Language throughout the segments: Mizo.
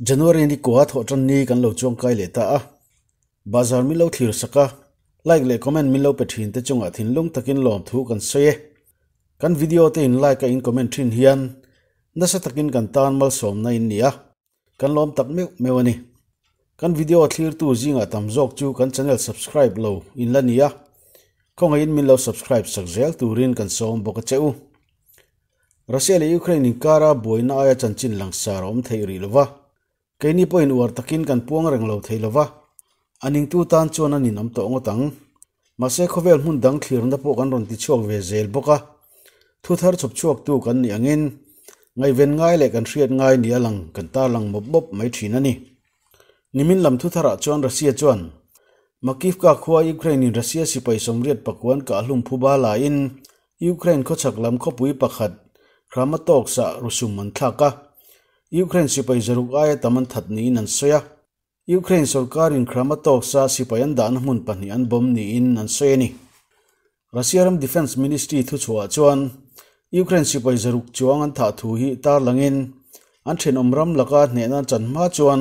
January ni kua thawh tan ni kan lo chuang kai leh ta a, Bazar min lo thlir sak a, like leh comment min lo pe thin te chungah thinlung takin lawmthu kan sawi e. Kan video te in like a in comment thin hian nasa takin kan tan malsawmna in ni a, kan lawm tak meuh meuh a ni. Kan video thlirtu zingah tam zawk chu kan channel subscribe lo in la ni a, khawngaihin min lo subscribe sak zel turin kan sawm bawk a che u. Russia leh Ukraine inkara buaina aia chanchin langsar a awm theih rih lova, keini pawhin uar takin kan puang reng lo thei lova, a ningtu tan chuan a ninawm tawh ngawt ang. Mahse khawvel hmun dang thlirna pawh kan rawn tichhuak ve zel bawk a, thu thar chhawp chhuaktu kan nih angin ngaihven ngai leh kan hriat ngai nia lang kan tarlang mawp mawp mai thin a ni. Nimin lam thu tharah chuan Russia chuan Makivka khua Ukraine in Russia sipai sawmriat pakuan kahhlum phuba laiin Ukraine khawchhak lam khawpui pakhat Kramatorsk-ah rusum an thlak a, Ukraine sipai zaruk aia tam an that niin an sawi a. Ukraine sorkarin Kramatorsk-a sipai an dahna hmun pahnih an bawm niin an sawi a ni. Russia ram Defence Ministry thuchhuahah chuan Ukraine sipai zaruk chuang an thah thu hi tarlangin an thenawm ram laka hnehna an chan hma chuan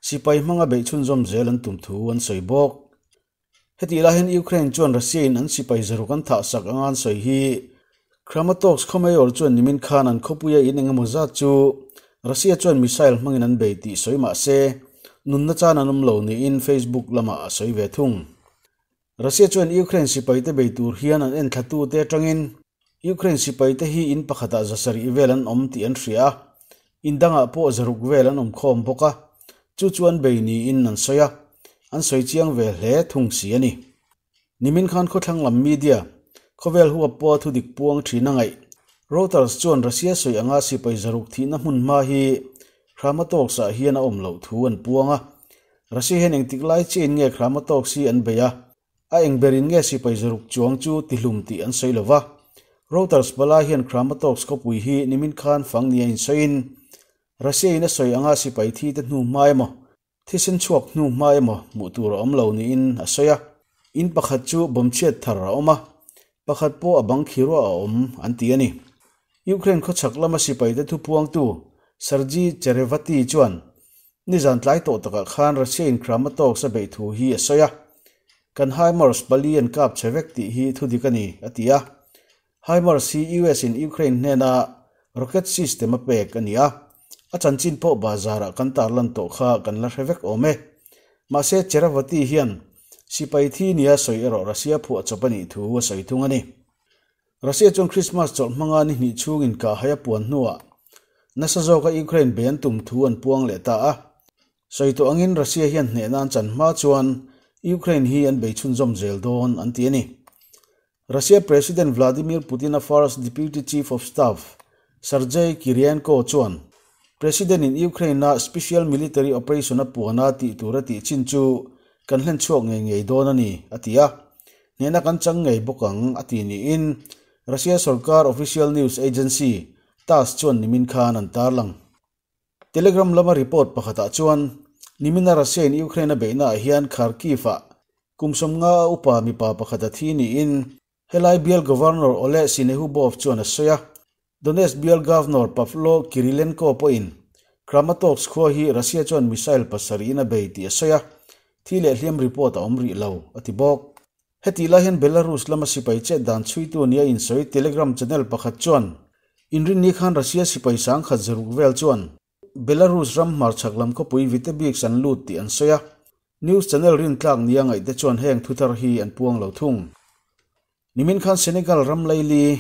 sipai hmanga beih chhunzawm zel an tum thu an sawi bawk. Hetih lai hian Ukraine chuan Russia in an sipai zaruk an thah sak anga an sawi hi Kramatorsk khaw mayor chuan nimin khan an khawpuia in engemaw zat chu Russia chuan missile hmangin an bei tih sawi mah se nunna chan an awm lo niin Facebook lamah a sawi ve thung. Russia chuan Ukraine sipaite bei tur hian an enthlatute atangin Ukraine sipaite hi in pakhatah zasarih vel an awm tih an hria a, in dangah pawh zaruk vel an awm khawm bawk a, chu chu an bei niin an sawi a, an sawi chiang ve hle thung si a ni. Nimin khan khawthlang lam media, khawvel huap pawha thudik puang thin a ngaih. Reuters chuan Russia sawi anga sipai zaruk thihna hmun hma hi Kramatorsk ah hian a awm loh thu an puang a, Russia hian engtik lai chiahin nge Kramatorsk hi an bei a, A eng berin nge sipai zaruk chuang chu tihlum tih an sawi lo va. Reuters pala hian Kramatorsk khawpui hi nimin khan fang nia insawiin, Russia in a sawi anga sipai thi te hnu hma emaw, thisen chhuak hnu hma emaw hmuh tur a awm lo niin a sawi a. In pakhat chu bomb chhiat thar a awm a, pakhat pawh a bang khi ruah a awm an ti a ni. Ukraine khawchhak lama sipaite thupuangtu Sergiy Cherevatiy chuan Nizan tlai tawh takah khan Russia in Kramatorsk a beih thu hi a sawi a, Kan HIMARS pali an kap che vek tih hi thudik a ni, a ti a. HIMARS hi US in Ukraine hnena rocket system a pek a ni a, a chanchin pawh bazarah kan tarlan tawh kha kan la hre vek awm e. Mahse Cheravati hian sipai thi nia sawi erawh Russia phuah chawp a nih thu a sawi thung a ni. Russia chuan Christmas chawlh hmanga ni hnih chhungin kahhai a puan hnuah nasa zawka Ukraine bei an tum thu an puang leh ta a. Sawi tawh angin Russia hian hnehna an chan hma chuan Ukraine hi an bei chhunzawm zel dawn an ti a ni. Russia President Vladimir Putin-a First Deputy Chief of Staff Sergei Kirienko chuan President in Ukraine-a Special Military Operation a puana tih tur a tih chin chu kan hlen chhuak ngei ngei dawn a ni, a ti a. Hnehna kan chang ngei bawk ang, a ti niin Russia sorkar official news agency Tass chuan nimin khan an tarlang. Telegram lama report pakhatah chuan nimina Russia in Ukraine a beihnaah hian Kharkiv-ah kum sawmnga a upa mipa pakhat a thi niin helai bial Governor Oleh Sinehubov chuan a sawi a. Donetsk bial Governor Pavlo Kirilenko pawhin Kramatorsk khua hi Russia chuan missile pasarih in a bei tih a sawi a, thi leh hliam report a awm rih lo, a ti bawk. Hetih lai hian Belarus lama sipai chet dan chhuitu nia insawi Telegram channel pakhat chuan inrinni khan Russia sipai sangkhat zaruk vel chuan Belarus ram hmarchhak lam khawpui Vitebsk an lut tih an sawi a, news channel rintlak nia ngaihte chuan heng thuthar hi an puang lo thung. Nimin khan Senegal ram laili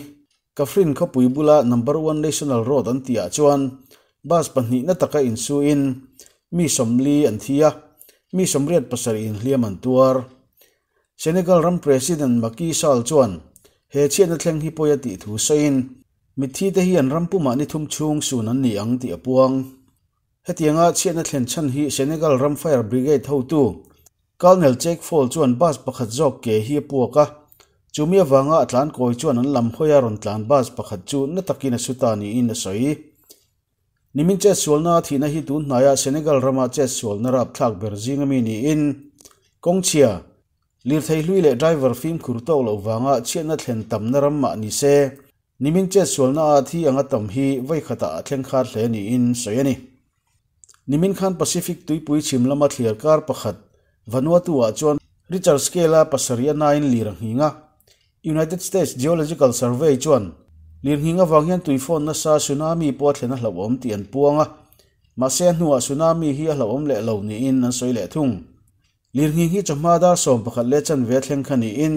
Kaffrine khawpui bula Number One National Road an tihah chuan bus pahnihna taka insuin mi sawmli an thi a, mi sawmriat pasarih inhliam an tuar. Senegal ram President Macky Sall chuan he chhiatna thleng hi pawi a tih thu sawiin mitthi te hi an ram pumah ni thum chhung sun an ni ang tih a puang. Hetianga chhiatna thlen chhan hi Senegal ram Fire Brigade hotu Colonel Cheikh Fall chuan bus pakhat zawk ke hi a puak a, chumi avanga a tlan kawi chuan an lam hawi a rawn tlan bus pakhat chu na takin a su ta niin a sawi. Nimin chetsualna a thihna hi tun hnaiah Senegal rama chetsualna rapthlak ber zing ami niin kawngchhia, lirthei hlui leh driver fimkhur tawk loh vanga chhiatna thlen tamna ram mah ni se, nimin chetsualna a thi anga tam hi vawikhatah a thleng khat hle niin sawi a ni. Nimin khan Pacific tuipui chhim lama thliar kar pakhat Vanuatu-ah chuan Richter scale-a pasarih a nain lir a nghing a. United States Geological Survey chuan lir nghing avang hian tuifawn nasa tsunami pawh a thlen a hlauhawm tih an puang a, mahse a hnuah tsunami hi a hlauhawm leh lo niin an sawi leh thung. Lirnghing hi chawhma dar 11 leh chanve thleng kha niin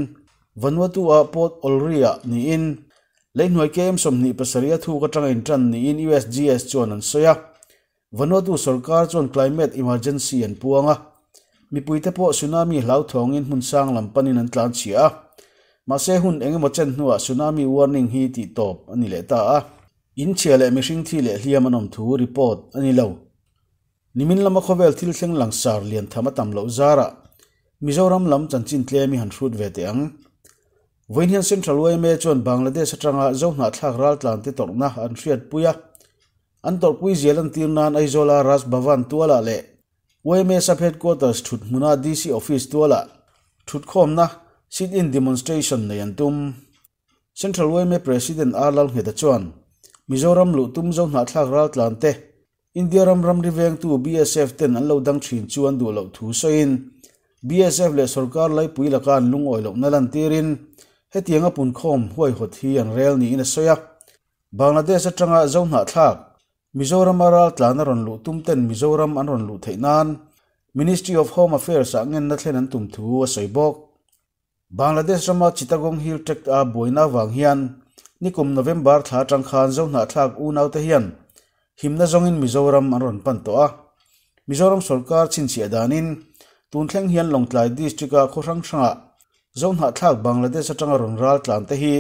Vanuatu-ah Port Olry-ah niin leihnuai KM 27 a thuk atanga intan niin USGS chuan an sawi a. Vanuatu sorkar chuan climate emergency an puang a, mipuite pawh tsunami hlauthawngin hmun sang lam panin an tlan chhia a. Mahse hun eng emaw chen hnuah tsunami warning hi tih tawp a ni leh ta a. In chhia leh mihring thi leh hliam an awm thu report a ni lo. Nimin lama khawvel thil thleng langsar lian tham a tam loh zarah Mizoram lam chanchin tlem i han hrut ve teh ang. Vawiin hian Central yma chuan Bangladesh atanga Zohnahthlak raltlante tawrhna an hriatpui a. An tawrhpui zia lantir nan Aizawla Raj Bhavan tualah leh yma Sub Headquarters thut hmuna DC Office tualah thutkhawmna sit-in demonstration nei an tum. Central yma President R Lalngheta chuan Mizoram luh tum Zohnahthlak raltlante India ram ramri vengtu BSF ten an lo dang thin chu an duh loh thu sawiin BSF leh sorkar laipui laka an lungawi lohna lantirin hetianga punkhawm huaihawt hi an rel niin a sawi a. Bangladesh atanga Zohnahthlak Mizorama raltlan a rawn luh tum ten Mizoram an rawn luh theih nan Ministry of Home Affairs ah ngenna thlen an tum thu a sawi bawk. Bangladesh rama Chittagong Hill Tract a buaina avang hian nikum November thla atang khan Zohnahthlak unaute hian himna zawngin Mizoram an rawn pan tawh a. Mizoram sorkar chhinchhiah danin tun thleng hian Lawngtlai District-a khaw hrang hrangah Zohnahthlak Bangladesh atanga rawn ral tlan te hi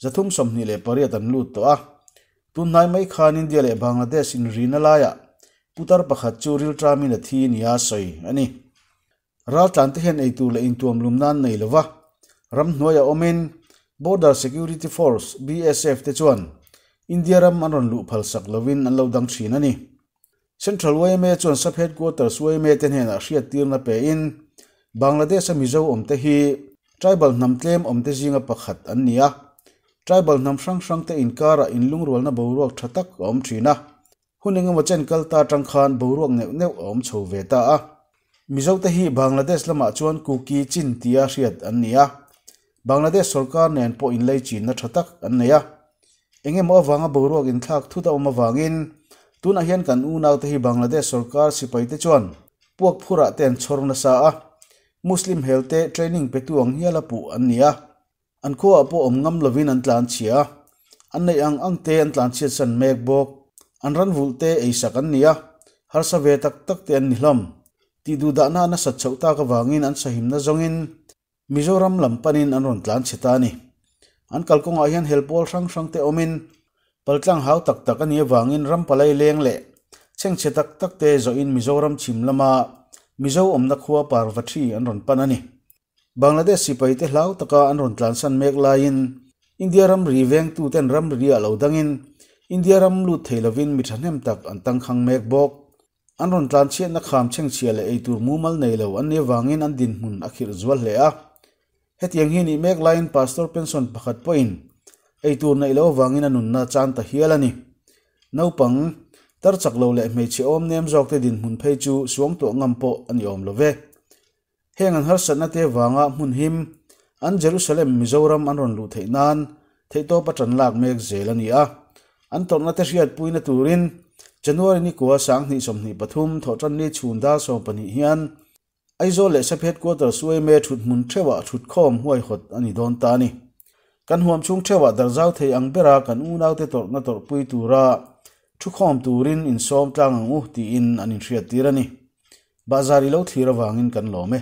328 an lut tawh a. Tunhnai mai khan India leh Bangladesh inrina laiah putar pakhat chu rilṭamin a thi nia sawi a ni. Raltlan te hian eitur leh intuam lum nan nei lova, ramhnuai a awmin Border Security Force, BSF, te chuan India ram an rawn luh phalsak lovin an lo dang thin a ni. Central yma chuan Sub Headquarters yma te hnenah hriattirna pein Bangladesh-a Mizo awmte hi tribal hnam tlem awmte zinga pakhat an ni a, tribal hnam hrang hrangte inkarah inlungrualna boruak tha tak a awm thin a. Hun engemaw chen kal ta atang khan boruak neuh neuh a awm chho ve ta a. Mizote hi Bangladesh lamah chuan Kuki chin tia hriat an ni a. Bangladesh sorkar nen pawh inlei chinna tha tak an nei a. Engemaw avanga boruak inthlak thut a awm avangin tunah hian kan unaute hi Bangladesh sorkar sipaite chuan puak phurah te an chhawr nasa a. Muslim helte training petu ang hiala puh an ni a. An khuaah pawh awm ngam lovin an tlan chhia a, an neih ang ang te an tlan chhiat san mek bawk. An ran vulh te ei sak an ni a, harsa ve tak tak te an ni hlawm. Tih duh dahna a nasat chhoh tak avangin an sahimna zawngin Mizoram lam panin an rawn tlan chhe ta a ni. An kalkawngah hian helpawl hrang hrang te awmin paltlang hau tak tak a nih avangin ram palai leng leh chhengchhe tak tak te zawhin Mizoram chhim lama Mizo awmna khua Parvathi an rawn pan a ni. Bangladesh sipaite hlau taka an rawn tlansan mek laiin India ramri vengtuten ramri ah lo dangin India ram lut thei lovin mi thahnem tak an tangkhang mek bawk. An rawn tlanchhiatna kham chhengchhia leh eitur mumal nei lo an nih avangin an dinhmun a khirh zual hle a. Hetiang hi nih mek laiin Pastor pension pakhat pawhin eitur neih lo avangin a nunna chan ta hial a ni. Naupang, tar chak lo leh hmeichhe awm nem zawkte dinhmun phei chu suangtuah ngam pawh a ni awm lo ve. Heng an harsatna te vanga hmun him an Jerusalem Mizoram an rawn luh theih nan theihtawp a tan lak mek zel a ni a. An tawrhna te hriatpuina turin January ni kua 2023 thawhtanni chhun dar 12 hian Aizawl leh Sap Headquarters yma thuthmun theuhah thutkhawm huaihawt a ni dawn ta a ni. Kan huam chhung theuhah darzau thei ang bera kan unaute tawrhna tawrhpui tura thukhawm turin insawm tlang ang u tiin an inhriattir a ni. Bahzar i lo thlir avangin kan lawm e.